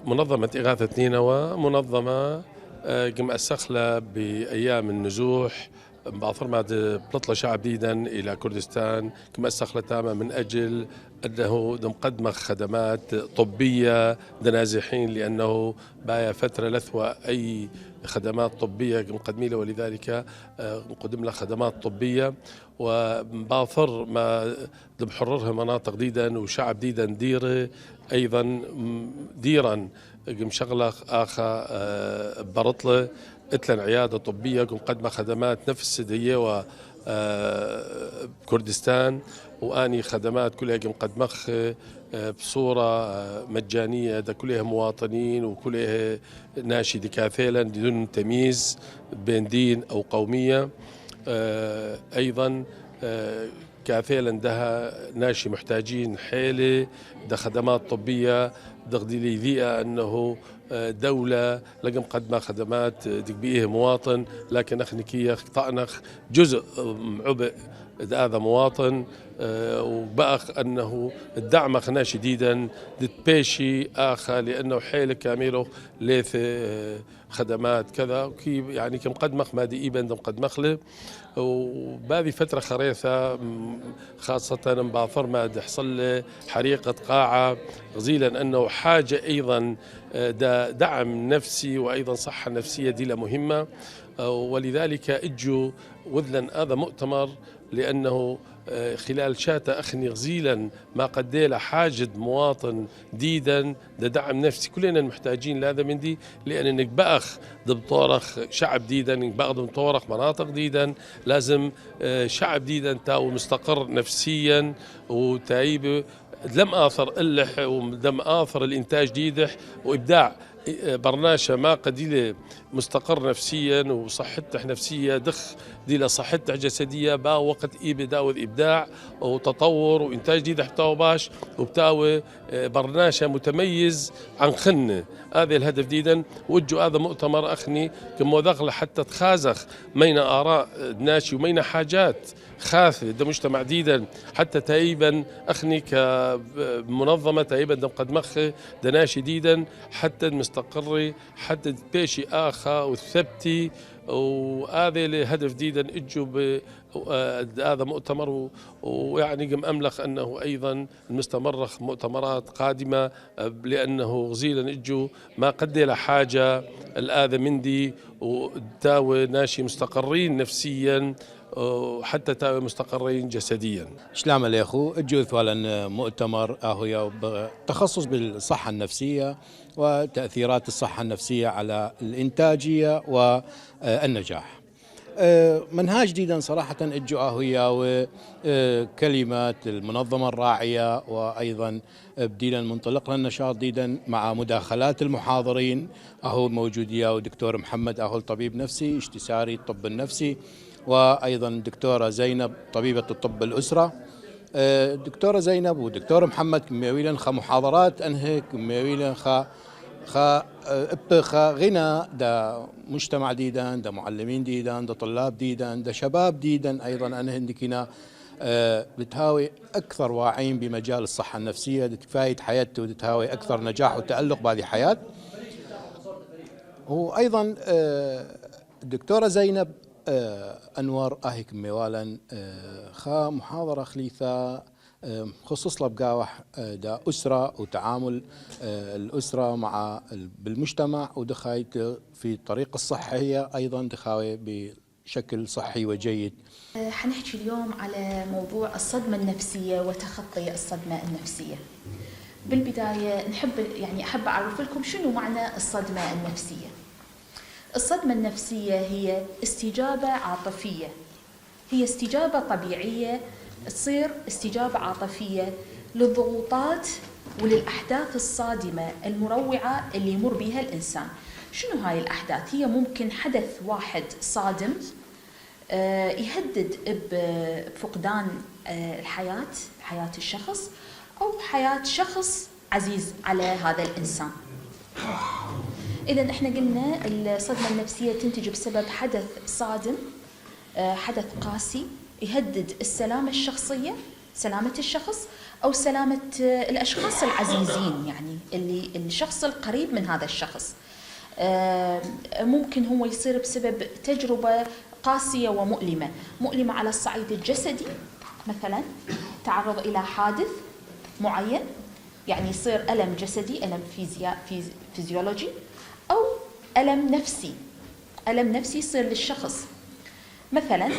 منظمة إغاثة نينوى منظمة قم أسخلة بأيام النزوح بعثر ما بتطلع شعب جديدا إلى كردستان كما أسخلة تامة من أجل أنه مقدمة خدمات طبية لنازحين لأنه بايا فترة لثوى أي خدمات طبية مقدمين له، ولذلك نقدم له خدمات طبية وباثر ما بحررها مناطق جديدا وشعب جديدا ديره أيضا ديرا مشغلة آخا برطلة اتلن عيادة طبية مقدمة خدمات نفس هي بكردستان واني خدمات كلها مقدمة بصورة مجانية دا كلها مواطنين وكلها ناشي دكاثيلا بدون تمييز بين دين أو قومية. أيضا كافيلا دها ناشي محتاجين حيلة دا خدمات طبية دغدي ذيئة أنه دولة لقم قدمة خدمات دقبيه مواطن لكن أخنكية طعنخ جزء عبء هذا مواطن وبأخ أنه الدعم أخنا شديدا دتبيشي آخر لأنه حيل كامله ليث خدمات كذا يعني كم قد مخ مادي إيبن دم قد مخله وبهذه فترة خريثة خاصة بعثر ما حصل حريقة قاعة غزيلا أنه حاجة أيضا دعم نفسي وأيضا صحة نفسية دي مهمة، ولذلك اجوا وذلا هذا مؤتمر لأنه خلال شاتا أخني غزيلا ما قديله حاجة مواطن ديدا دعم نفسي كلنا محتاجين لهذا من دي لأن انك بأخ بطورخ شعب ديدا انك بأخ بطورخ مناطق ديدا لازم شعب ديدا تاو مستقر نفسيا وتايب لم آثر اللح ولم آثر الإنتاج ديدح وإبداع برناشة ما قديله مستقر نفسيا وصحته نفسية دخ دي صحته جسدية با وقت بداوذ إبداع وتطور وإنتاج جديد حتى باش وبتاوي برناشة متميز عن خنة هذا الهدف ديدا وجو هذا مؤتمر أخني كموذغلة حتى تخازخ مين آراء ناشي ومين حاجات خاثة ده مجتمع ديدا حتى تايبا أخني كمنظمة تايبا دم قد مخ دناشي ديدا حتى مستقري حتى بيشي آخا والثبتي وهذا الهدف ديدا اجوا هذا مؤتمر ويعني قم أملخ أنه أيضا المستمرخ مؤتمرات قادمة لأنه غزيلا اجوا ما قد له حاجة الآذى مندي وتاوي ناشي مستقرين نفسيا وحتى تاوي مستقرين جسديا. شلام الأخو اجوا فعلا مؤتمر اهو تخصص بالصحة النفسية وتأثيرات الصحة النفسية على الإنتاجية والنجاح. منهاج جديدا صراحة اجوا اهو كلمات المنظمة الراعية وأيضا بديلا منطلق للنشاط جديدا مع مداخلات المحاضرين اهو موجودية ودكتور محمد اهو طبيب نفسي استشاري الطب النفسي وأيضا دكتورة زينب طبيبة الطب الأسرة. دكتورة زينب ودكتور محمد كميويلا خا محاضرات أنهي كميويلا خا غنى دا مجتمع ديدا دا معلمين ديدا دا طلاب ديدا دا شباب ديدا أيضا أنهي عندكنا بتهاوي أكثر واعين بمجال الصحة النفسية تفايد حياته وتهاوي أكثر نجاح وتألق بهذه الحياة. وأيضا الدكتورة زينب أنور أهيك ميوالا خا محاضرة خليثة خصوص لبقاوح دا أسرة وتعامل الأسرة مع بالمجتمع ودخايت في الطريق الصحية أيضا دخاوي بشكل صحي وجيد. حنحكي اليوم على موضوع الصدمة النفسية وتخطي الصدمة النفسية. بالبداية أحب أعرف لكم شنو معنى الصدمة النفسية. الصدمة النفسية هي استجابة عاطفية، هي استجابة طبيعية تصير استجابة عاطفية للضغوطات وللأحداث الصادمة المروعة اللي يمر بها الإنسان. شنو هاي الأحداث؟ هي ممكن حدث واحد صادم يهدد بفقدان حياة الشخص أو حياة شخص عزيز على هذا الإنسان. إذا إحنا قلنا الصدمة النفسية تنتج بسبب حدث صادم، حدث قاسي يهدد السلامة الشخصية سلامة الشخص أو سلامة الأشخاص العزيزين، يعني الشخص القريب من هذا الشخص. ممكن هو يصير بسبب تجربة قاسية ومؤلمة، مؤلمة على الصعيد الجسدي، مثلا تعرض إلى حادث معين، يعني يصير ألم جسدي، ألم فيزيولوجي، أو ألم نفسي، ألم نفسي يصير للشخص. مثلا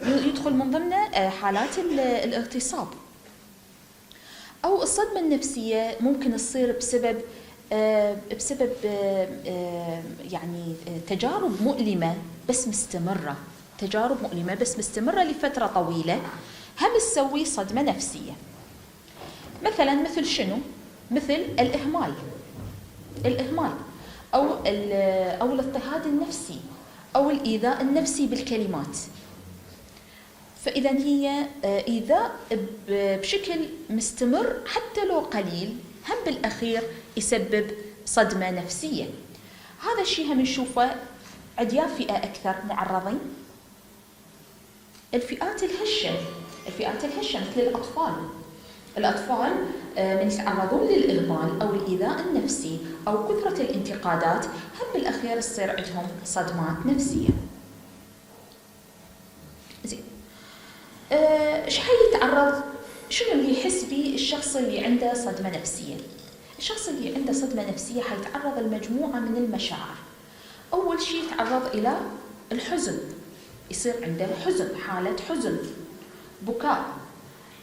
يدخل من ضمنه حالات الاغتصاب. أو الصدمة النفسية ممكن تصير بسبب يعني تجارب مؤلمة بس مستمرة، تجارب مؤلمة بس مستمرة لفترة طويلة، هم تسوي صدمة نفسية. مثلا مثل شنو؟ مثل الإهمال أو الاضطهاد النفسي أو الإيذاء النفسي بالكلمات. فإذا هي إيذاء بشكل مستمر حتى لو قليل، هم بالأخير يسبب صدمة نفسية. هذا الشيء هم نشوفه عند يا فئة أكثر معرضين، الفئات الهشة مثل الأطفال من يتعرضون للإهمال أو الإيذاء النفسي أو كثرة الانتقادات، هم بالأخير تصير عندهم صدمات نفسية. زين، ايش حيتعرض؟ شنو اللي يحس به الشخص اللي عنده صدمة نفسية؟ الشخص اللي عنده صدمة نفسية حيتعرض لمجموعة من المشاعر. أول شيء يتعرض إلى الحزن، يصير عنده حزن، حالة حزن، بكاء.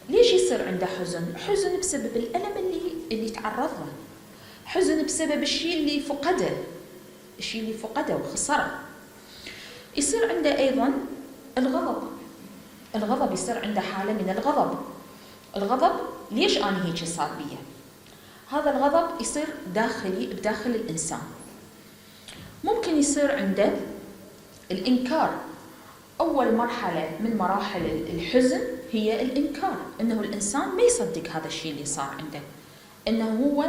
ليش يصير عنده حزن؟ حزن بسبب الألم اللي تعرض له، حزن بسبب الشيء اللي فقده وخسره. يصير عنده أيضا الغضب، يصير عنده حالة من الغضب. ليش أنا هيك صار بي؟ هذا الغضب يصير بداخل الإنسان. ممكن يصير عنده الإنكار. أول مرحلة من مراحل الحزن هي الإنكار، إنه الإنسان ما يصدق هذا الشيء اللي صار عنده، إنه هو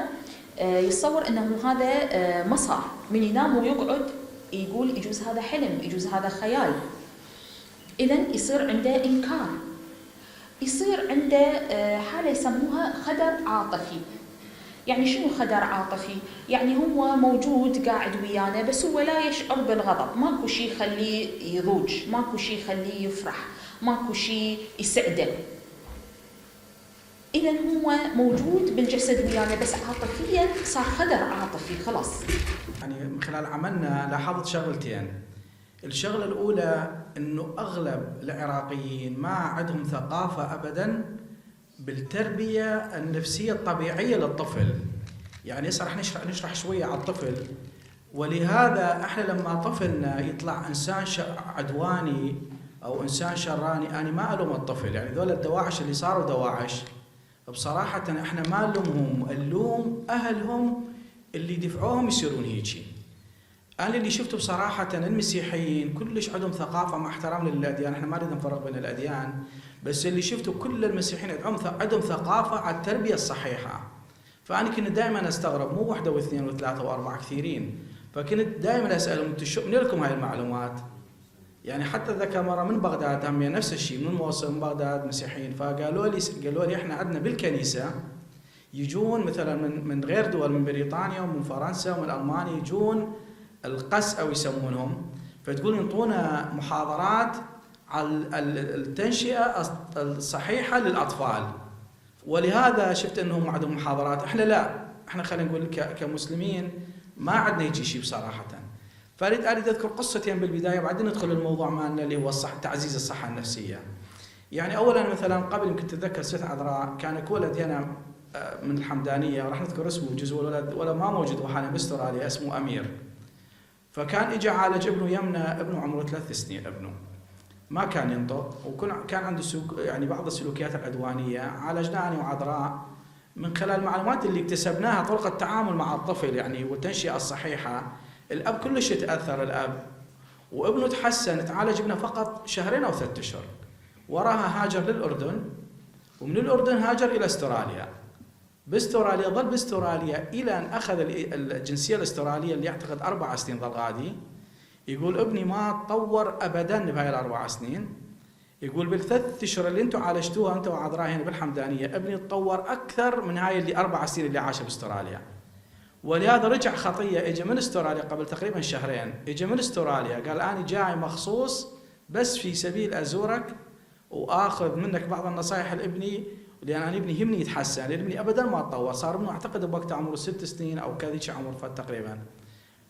يتصور إنه هذا ما صار. من ينام ويقعد يقول يجوز هذا حلم، يجوز هذا خيال. إذن يصير عنده إنكار. يصير عنده حالة يسموها خدر عاطفي. يعني شنو خدر عاطفي؟ يعني هو موجود قاعد ويانا بس هو لا يشعر بالغضب، ماكو شيء يخليه يضوج، ماكو شيء يخليه يفرح، ماكو شيء يسعده. إذا هو موجود بالجسد ويانا بس عاطفيا صار خدر عاطفي خلاص. يعني من خلال عملنا لاحظت شغلتين. الشغلة الأولى إنه أغلب العراقيين ما عندهم ثقافة أبداً بالتربية النفسية الطبيعية للطفل. يعني هسه راح نشرح شوية على الطفل، ولهذا احنا لما طفلنا يطلع انسان عدواني او انسان شراني، انا ما الوم الطفل. يعني ذول الدواعش اللي صاروا دواعش بصراحة احنا ما نلومهم، نلوم اهلهم اللي دفعوهم يصيرون هيجي. انا اللي شفته بصراحة المسيحيين كلش عندهم ثقافة، مع احترام للاديان، احنا ما نريد نفرق بين الاديان، بس اللي شفته كل المسيحيين عندهم ثقافة على التربية الصحيحة. فأنا كنت دائما أستغرب، مو واحدة واثنين وثلاثة وأربعة، كثيرين. فكنت دائما أسألهم أنتم شو من لكم هاي المعلومات؟ يعني حتى ذكر مرة من بغداد هم نفس الشيء، من موصل من بغداد مسيحيين، فقالوا لي إحنا عندنا بالكنيسة يجون مثلا من غير دول، من بريطانيا ومن فرنسا ومن ألمانيا، يجون القس أو يسمونهم، فتقول ينطونا محاضرات على التنشئة الصحيحة للأطفال. ولهذا شفت انهم عندهم محاضرات. احنا لا، احنا خلينا نقول كمسلمين ما عندنا يجي شيء بصراحه. فاريد اذكر قصتين بالبدايه وبعدين ندخل الموضوع مالنا اللي هو تعزيز الصحه النفسيه. يعني اولا مثلا قبل يمكن تتذكر ست عذراء، كان ولد هنا من الحمدانيه، راح نذكر اسمه جزء الولد ولا ما موجود وحاليا باستراليا، اسمه امير. فكان اجى عالج ابنه يمنا، ابنه عمره 3 سنين، ابنه ما كان ينطق وكان عنده يعني بعض السلوكيات العدوانيه. عالجناه انا وعذراء من خلال المعلومات اللي اكتسبناها، طرق التعامل مع الطفل يعني والتنشئه الصحيحه. الاب كلش يتاثر الاب، وابنه تحسن، تعالج ابنه فقط 2 أو 3 أشهر. وراها هاجر للاردن، ومن الاردن هاجر الى استراليا. باستراليا ظل باستراليا الى ان اخذ الجنسيه الاستراليه اللي يعتقد 4 سنين ظل غادي. يقول ابني ما تطور ابدا بهاي ال4 سنين، يقول بالثلاث اشهر اللي انتم عالجتوها انتم وعذراء هنا بالحمدانيه ابني تطور اكثر من هاي اللي 4 سنين اللي عاشها باستراليا. ولهذا رجع خطيه، اجى من استراليا قبل تقريبا شهرين، اجى من استراليا قال انا جاي مخصوص بس في سبيل ازورك واخذ منك بعض النصائح لابني، لان انا ابني يهمني يتحسن، لان ابني ابدا ما تطور، صار ابنه اعتقد بوقت عمره 6 سنين او كذا عمره تقريبا.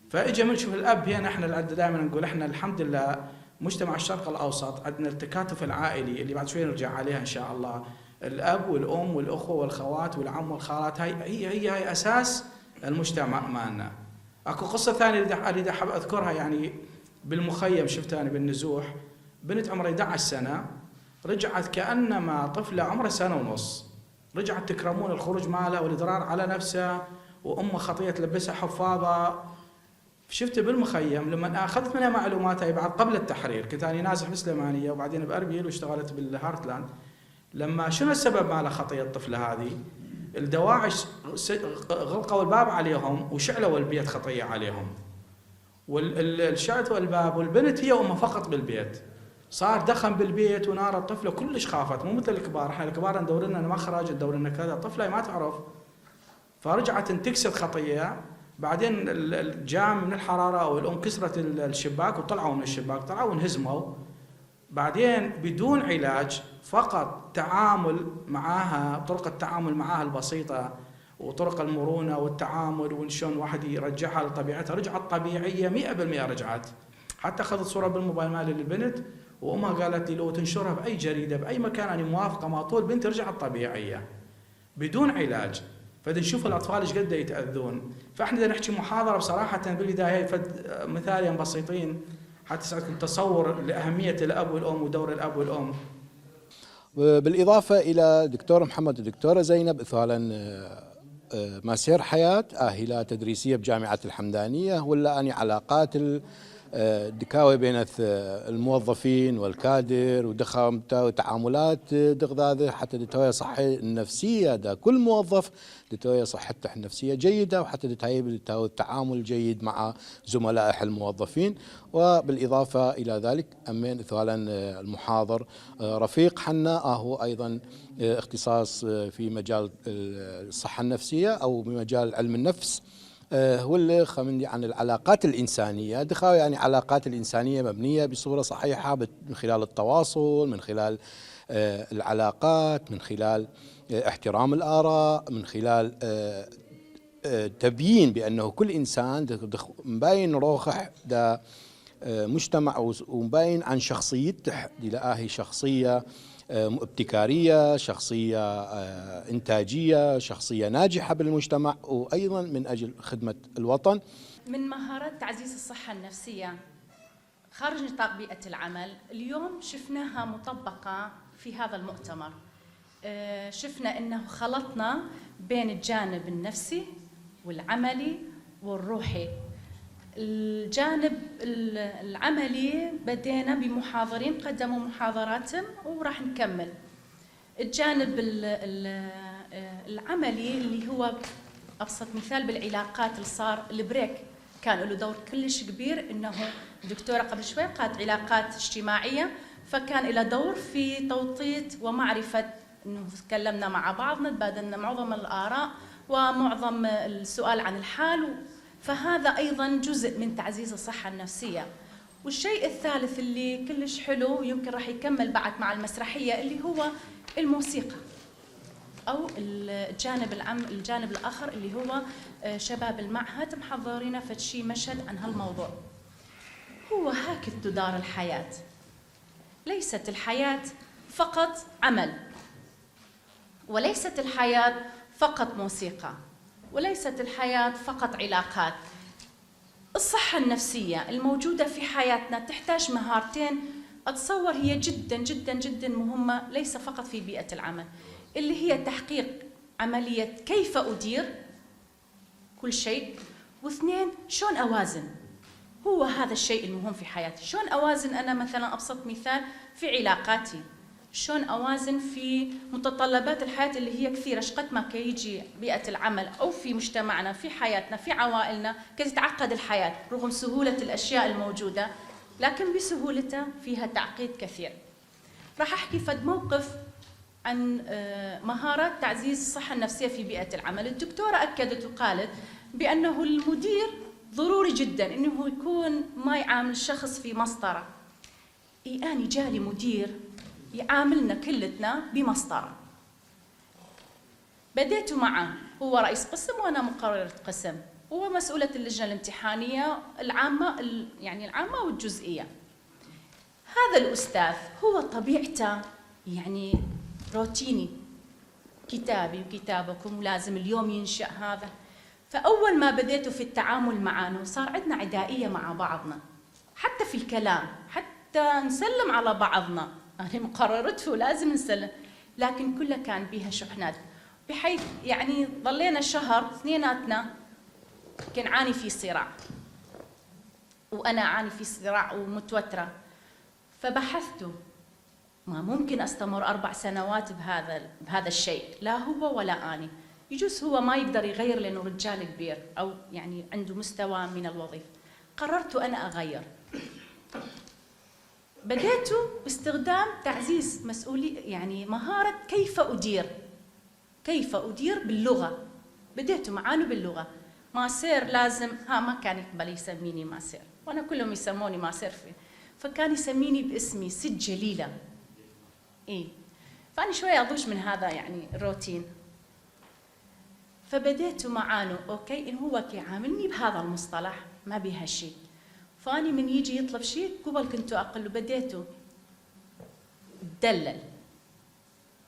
فاجى من شوف الاب هنا، احنا دائما نقول احنا الحمد لله مجتمع الشرق الاوسط عندنا التكاتف العائلي اللي بعد شوي نرجع عليها ان شاء الله، الاب والام والاخوه والخوات والعم والخالات، هي اساس المجتمع مالنا. اكو قصه ثانيه اريد احب اذكرها، يعني بالمخيم شفتها انا بالنزوح، بنت عمرها 11 سنه رجعت كانما طفله عمرها 1.5 سنة، رجعت تكرمون الخروج مالها والاضرار على نفسها، وامها خطيه تلبسها حفاضه. شفت بالمخيم لما اخذت منها معلومات هاي بعد قبل التحرير، كنت انا نازح بالسليمانيه وبعدين باربيل واشتغلت بالهارتلاند. لما شنو السبب مال خطيه الطفله هذه؟ الدواعش غلقوا الباب عليهم وشعلوا البيت خطيه عليهم. والشعلوا الباب والبنت هي وامها فقط بالبيت. صار دخن بالبيت ونار الطفله كلش خافت، مو مثل الكبار، احنا الكبار ندور لنا مخرج ندور لنا كذا، الطفله ما تعرف. فرجعت انتكست خطيه، بعدين جاء من الحراره او الام كسرت الشباك وطلعوا من الشباك، طلعوا وانهزموا. بعدين بدون علاج، فقط تعامل معاها، طرق التعامل معاها البسيطه وطرق المرونه والتعامل وشلون واحد يرجعها لطبيعتها، رجعت طبيعيه 100%. رجعت حتى اخذت صوره بالموبايل مالي للبنت، وامها قالت لي لو تنشرها باي جريده باي مكان انا موافقه، ما طول بنتي رجعت طبيعيه بدون علاج. فدا نشوف الاطفال ايش قد يتاذون. فاحنا بدنا نحكي محاضره بصراحه بالبدايه مثالين بسيطين حتى يساعدكم تصور لاهميه الاب والام ودور الاب والام. بالاضافه الى دكتور محمد والدكتوره زينب، اثالا مسير حياه آهلة تدريسيه بجامعه الحمدانيه، ولا اني علاقات الدكاوي بين الموظفين والكادر ودخامته وتعاملات دغذاذه حتى دتويا صحة النفسية دا كل موظف دتويا صحته النفسية جيدة، وحتى دتهيب التعامل جيد مع زملائه الموظفين. وبالإضافة إلى ذلك أمين إثوالا المحاضر رفيق حنا، هو أيضا اختصاص في مجال الصحة النفسية أو بمجال علم النفس، هو اللي خمني عن العلاقات الإنسانية، دخاوي يعني علاقات الإنسانية مبنية بصورة صحيحة من خلال التواصل، من خلال العلاقات، من خلال احترام الآراء، من خلال تبيين بأنه كل إنسان مبين روحه دا مجتمع ومبين عن شخصيته لآهي شخصية ابتكارية، شخصية إنتاجية، شخصية ناجحة بالمجتمع، وأيضا من أجل خدمة الوطن. من مهارات تعزيز الصحة النفسية خارج نطاق بيئة العمل اليوم شفناها مطبقة في هذا المؤتمر. شفنا أنه خلطنا بين الجانب النفسي والعملي والروحي. الجانب العملي بدينا بمحاضرين قدموا محاضراتهم وراح نكمل. الجانب العملي اللي هو أبسط مثال بالعلاقات اللي صار البريك كان له دور كلش كبير، إنه الدكتورة قبل شوي قالت علاقات اجتماعية، فكان له دور في توطيد ومعرفة إنه تكلمنا مع بعضنا، تبادلنا معظم الآراء ومعظم السؤال عن الحال، فهذا أيضاً جزء من تعزيز الصحة النفسية. والشيء الثالث اللي كلش حلو يمكن راح يكمل بعد مع المسرحية اللي هو الموسيقى، أو الجانب الآخر اللي هو شباب المعهد محضرين فتشي مشهد عن هالموضوع. هو هكذا تدار الحياة، ليست الحياة فقط عمل، وليست الحياة فقط موسيقى، وليست الحياة فقط علاقات. الصحة النفسية الموجودة في حياتنا تحتاج مهارتين أتصور هي جدا جدا جدا مهمة، ليس فقط في بيئة العمل، اللي هي تحقيق عملية كيف أدير كل شيء، واثنين شلون أوازن. هو هذا الشيء المهم في حياتي، شلون أوازن أنا مثلا أبسط مثال في علاقاتي، شلون أوازن في متطلبات الحياة اللي هي كثيرة، شقد ما كيجي بيئة العمل أو في مجتمعنا في حياتنا في عوائلنا كتتعقد الحياة رغم سهولة الأشياء الموجودة، لكن بسهولتها فيها تعقيد كثير. راح أحكي فد موقف عن مهارات تعزيز الصحة النفسية في بيئة العمل. الدكتورة أكدت وقالت بأنه المدير ضروري جدا أنه يكون ما يعامل الشخص في مسطرة. أنا جالي مدير يعاملنا كلتنا بمسطرة. بديت معه، هو رئيس قسم وأنا مقررة قسم، هو مسؤولة اللجنة الامتحانية العامة، يعني العامة والجزئية. هذا الأستاذ هو طبيعته يعني روتيني، كتابي وكتابكم ولازم اليوم ينشأ هذا. فأول ما بديت في التعامل معه صار عندنا عدائية مع بعضنا، حتى في الكلام، حتى نسلم على بعضنا. أنا مقررته لازم نسلم، لكن كلها كان بيها شحنات، بحيث يعني ظلينا شهر اثنيناتنا كان عاني في صراع، وأنا عاني في صراع ومتوترة. فبحثت، ما ممكن أستمر 4 سنوات بهذا الشيء، لا هو ولا أنا. يجوز هو ما يقدر يغير لأنه رجال كبير أو يعني عنده مستوى من الوظيفة. قررت أنا أغير. بديت باستخدام تعزيز يعني مهارة كيف أدير باللغة. بديت معانه باللغة. ماسير لازم ما كان يقبل يسميني ماسير، وأنا كلهم يسموني ماسير فكان يسميني باسمي ست جليلة. فأنا شوية أضوج من هذا يعني الروتين. فبديت معانه أوكي إن هو كيعاملني بهذا المصطلح ما بيها شيء. فاني من يجي يطلب شيء قبل كنت اقل، بديته دلل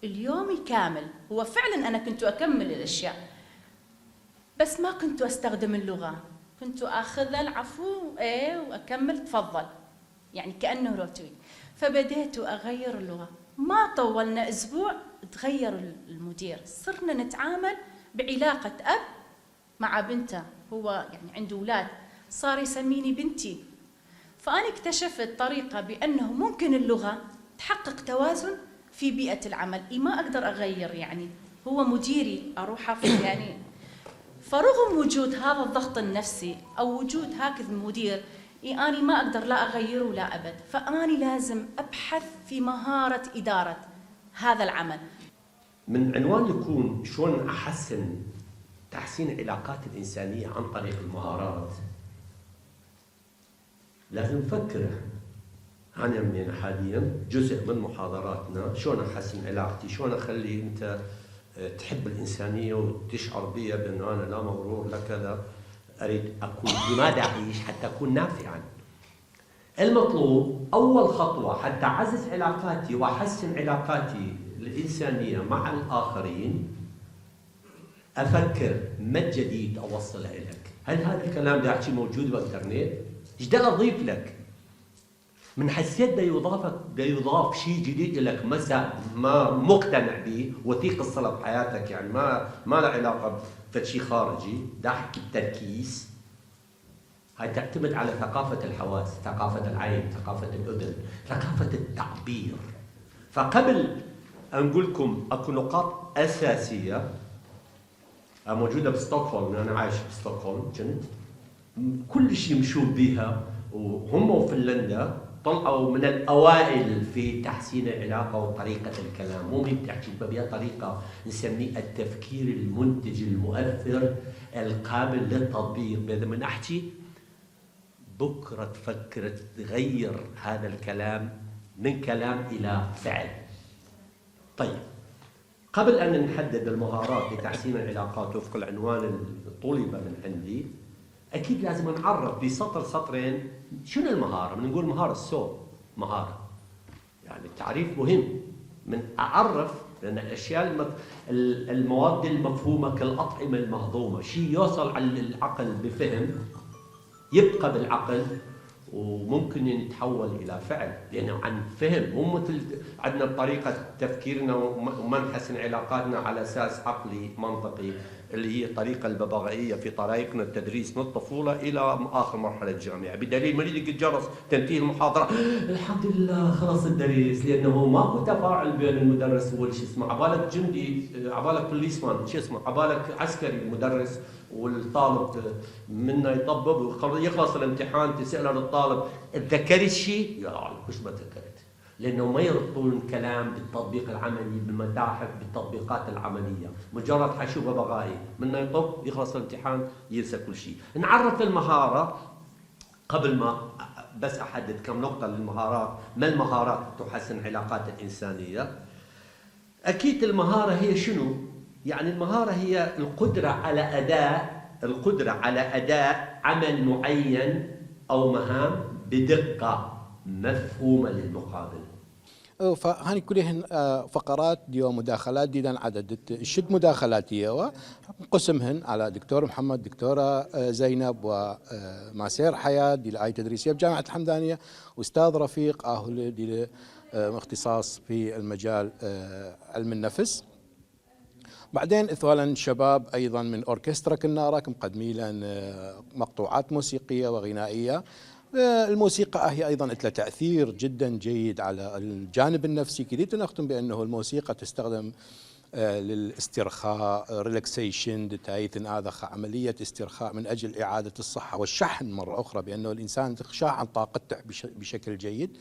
اليومي كامل. هو فعلا انا كنت اكمل الاشياء، بس ما كنت استخدم اللغه، كنت اخذ العفو واكمل تفضل، يعني كانه روتين. فبديت اغير اللغه. ما طولنا اسبوع تغير المدير، صرنا نتعامل بعلاقه اب مع بنته. هو يعني عنده اولاد، صار يسميني بنتي. فأنا اكتشفت طريقة بأنه ممكن اللغة تحقق توازن في بيئة العمل. ما أقدر أغير، يعني هو مديري أروح أفهم يعني. فرغم وجود هذا الضغط النفسي أو وجود هكذا مدير، أنا ما أقدر لا أغيره لا أبد. فأنا لازم أبحث في مهارة إدارة هذا العمل. من عنوان يكون شلون أحسن تحسين العلاقات الإنسانية عن طريق المهارات، لازم نفكر. أنا من حاليا جزء من محاضراتنا شلون أحسن علاقتي، شلون أخلي أنت تحب الإنسانية وتشعر بي بأنه أنا لا مغرور لا كذا، أريد أكون بماذا أعيش حتى أكون نافعا. المطلوب أول خطوة حتى أعزز علاقاتي وأحسن علاقاتي الإنسانية مع الآخرين، أفكر ما الجديد أوصله لك. هل هذا الكلام ده أحكي موجود بالإنترنت؟ إيش دا أضيف لك؟ من حسيت دا يضاف شيء جديد لك ما مقتنع به وثيق الصلة بحياتك، يعني ما له علاقة بشيء خارجي، دا أحكي بتركيز. هاي تعتمد على ثقافة الحواس، ثقافة العين، ثقافة الأذن، ثقافة التعبير. فقبل أن أقول لكم أكو نقاط أساسية موجودة بستوكهولم، أنا عايش بستوكهولم كنت، كل شيء مشوب بها، وهم وفنلندا طلعوا من الأوائل في تحسين العلاقة وطريقة الكلام. مو بتحكي بها طريقة نسميه التفكير المنتج المؤثر القابل للتطبيق. إذا من أحكي بكرة تفكر تغير هذا الكلام من كلام إلى فعل. طيب، قبل أن نحدد المهارات لتحسين العلاقات وفق العنوان الطلب من عندي، أكيد لازم نعرف بسطر سطرين شنو المهارة. بنقول مهارة الصوت مهارة، يعني التعريف مهم. من أعرف لأن الأشياء المواد المفهومة كالأطعمة المهضومة، شيء يوصل على العقل بفهم، يبقى بالعقل وممكن يتحول إلى فعل، لأنه عن فهم. مو مثل عندنا بطريقة تفكيرنا وما نحسن علاقاتنا على أساس عقلي منطقي، اللي هي الطريقة الببغائية في طريقنا التدريس من الطفولة إلى آخر مرحلة الجامعة. بدليل من يدق الجرس تنتهي المحاضرة الحمد لله خلص الدرس، لأنه ماكو تفاعل بين المدرس والشي اسمه. عبالك جندي، عبالك بوليسمان، شو اسمه، عبالك عسكري المدرس والطالب منه يطبب ويخلص الامتحان، تسأله للطالب تذكرت شيء؟ يا الله مش ما تذكرت. لأنه ما يربطون الكلام بالتطبيق العملي بالمتاحف بالتطبيقات العملية، مجرد حشوبة بغائي منه يطب يخلص الامتحان ينسى كل شيء. نعرف المهارة قبل ما بس أحدد كم نقطة للمهارات. ما المهارات تحسن العلاقات الإنسانية؟ أكيد المهارة هي شنو؟ يعني المهارة هي القدرة على أداء عمل معين أو مهام بدقة مفهومة للمقابل. فهاني كلهن فقرات ديو مداخلات ديدان عدد الشد مداخلات ديو قسمهن على دكتور محمد، دكتورة زينب، وماسير حياة دي الآية تدريسية بجامعة الحمدانية، وأستاذ رفيق أهل دي اختصاص في المجال علم النفس. بعدين اثوالا شباب ايضا من اوركسترا كنارك مقدمين مقطوعات موسيقيه وغنائيه. الموسيقى هي ايضا لها تاثير جدا جيد على الجانب النفسي. كديت نختم بانه الموسيقى تستخدم للاسترخاء، ريلاكسيشن تايثن هذا عمليه استرخاء من اجل اعاده الصحه والشحن مره اخرى، بانه الانسان شاحن طاقته بشكل جيد.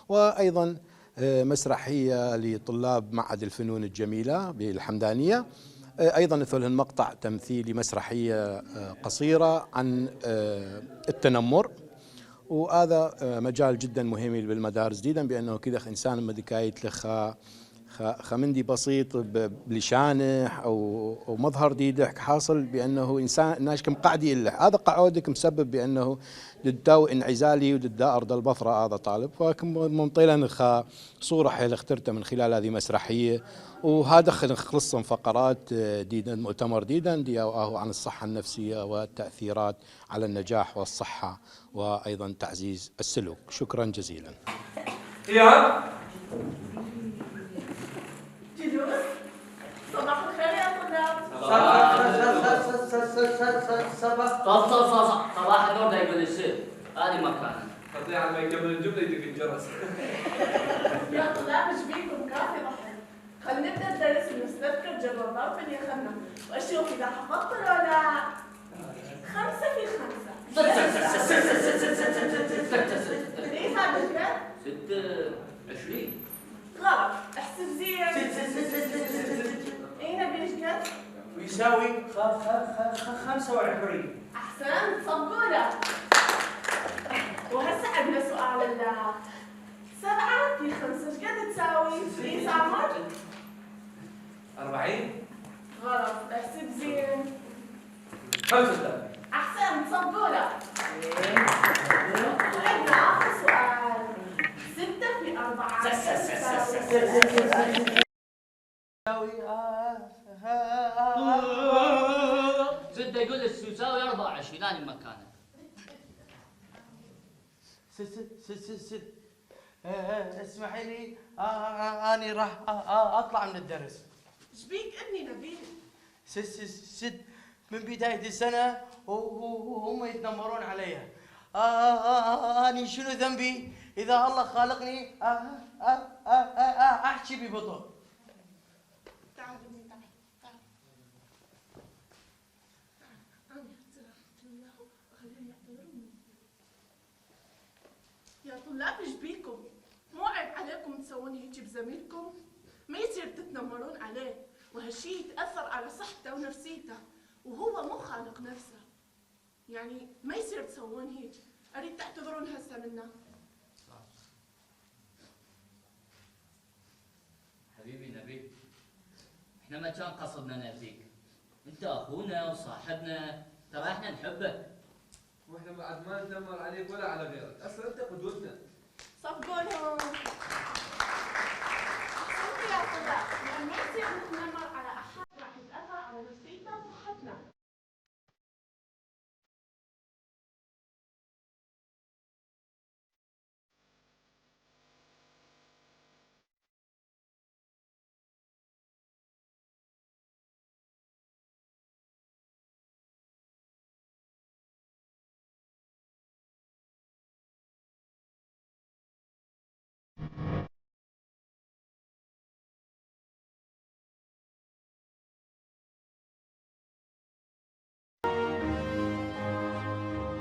وأيضا مسرحية لطلاب معهد الفنون الجميلة بالحمدانية، أيضا مثل مقطع تمثيلي مسرحية قصيرة عن التنمر، وهذا مجال جدا مهم بالمدارس جدا، بأنه كذا إنسان مدكايت لخا خمندي بسيط بلشانح او مظهر ديدك حاصل بانه انسان ناشكم قاعد يلح، هذا قعودك مسبب بانه دداو انعزالي وددا ارض البصره هذا طالب. فكم ممطيلا صوره حيل اخترتها من خلال هذه مسرحيه، وهذا خلصا فقرات ديدن مؤتمر ديدن دياو عن الصحه النفسيه والتاثيرات على النجاح والصحه وايضا تعزيز السلوك. شكرا جزيلا. صباح الخير يا طلاب. صباح النور ده يقول الشيء هذه مكانه. قطيع على ما يكمل الجمله يدق الجرس. يا طلاب ايش بيكم كافي ضحك. خلينا نبدا الدرس ونستذكر جوابات اللي اخذنا واشوف اذا حفظت ولا لا. 5 في 5. ليه هذا الكلام؟ 26. غلط، احسب زين. ايه نبي ايش قد؟ ويساوي 25. احسنت صبوله. وهسه عندنا سؤال 7 في 5 ايش قد تساوي؟ في سامر؟ 40. غلط، احسب زين. 35. احسنت صبوله. وعندنا اخر سؤال 6 في 4 زد يقول يساوي 24 هذه مكانه. اسمحي لي اني راح اطلع من الدرس. ايش بيك ابني نبيل؟ ست من بداية السنة وهم يتنمرون علي. اني شنو ذنبي اذا الله خالقني احكي ببطء؟ تعال ابني تعال. يا طلاب ايش بيكم؟ مو عيب عليكم تسوون هيك بزميلكم؟ ما يصير تتنمرون عليه، وهالشي يتأثر على صحته ونفسيته، وهو مو خالق نفسه. يعني ما يصير تسوون هيك، اريد تعتذرون هسه منا. حبيبي نبيل، احنا ما كان قصدنا نأذيك، انت اخونا وصاحبنا، ترى احنا نحبك. واحنا بعد ما نتنمر عليك ولا على غيرك، اصلا انت قدوتنا. صفقونهم. احسنتوا يا طلاب، لان ما يصير نتنمر على احد راح يتأثر على نفسيته